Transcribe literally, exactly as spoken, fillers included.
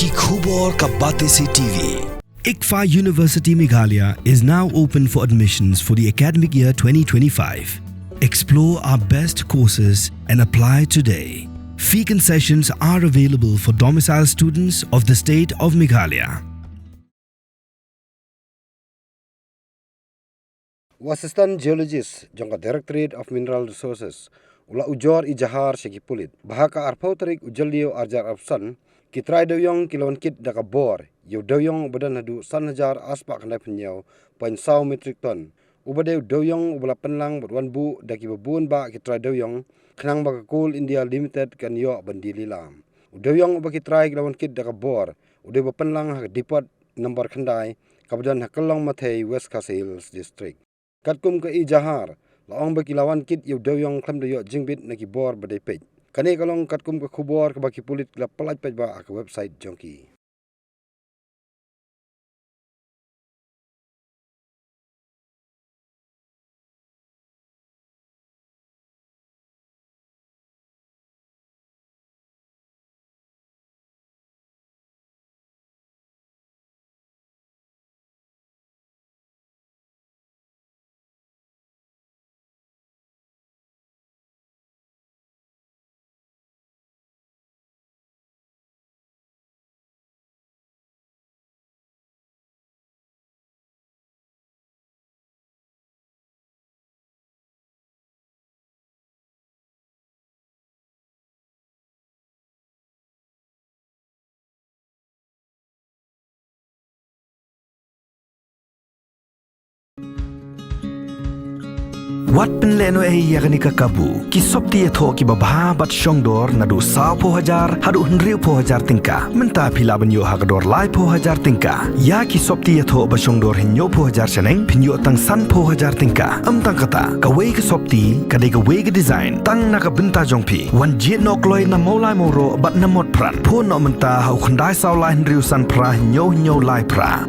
Khubor ka Batesi T V. ICFAI University Meghalaya is now open for admissions for the academic year twenty twenty-five. Explore our best courses and apply today. Fee concessions are available for domicile students of the state of Meghalaya. U Assistant Geologist jong ka Directorate of Mineral Resources u la ujor ijahar sha ki pulit ba ha ka arphew tarik u Jylliew arhajar arphew san, ki trai dewiong ki la wan kit da ka bor ïa u dewiong uba don haduh san hajar arspah khyndai phew hynñiew point saw metric ton, uba dei u dewiong uba la pynlang bad wan buh da kiba bun bah ki trai dewiong, khnang ba ka Coal India Limited kan ïoh ban die lilam. U dewiong uba ki trai ki la wan kit da ka bor u dei uba pynlang ha ka depot number khyndai, kaba don ha Kyllong Mathei, West Khasi Hills District. Katkum ka ijahar, la ong ba ki la wan kit ïa u dewiong khlem da ïoh jingbit na ki bor ba dei peit. Kane ka long katkum ka khubor kaba ki pulit ki la pyllait paidbah ha ka website jong ki. Wat pynlehnohei ïa kane ka kabu. Ki sopti ïathoh kiba bha bad shongdor naduh sawphew hajar haduh hynriewphew hajar tyngka. Mynta phi lah ban ïoh ha ka dor laiphew hajar tyngka. Ïa ki sopti ïathoh ba shongdor hynñiewphew hajar shaneng phin ïoh tang sanphew hajar tyngka. Ym tang kata, kawei ka sopti ka dei kawei ka design tang na ka bynta jong phi. Wan jied noh kloi na Mawlai Mawroh bad na Motphran. Phone noh mynta ha u khyndai saw lai hynriew san phra hynñiew hynñiew lai phra.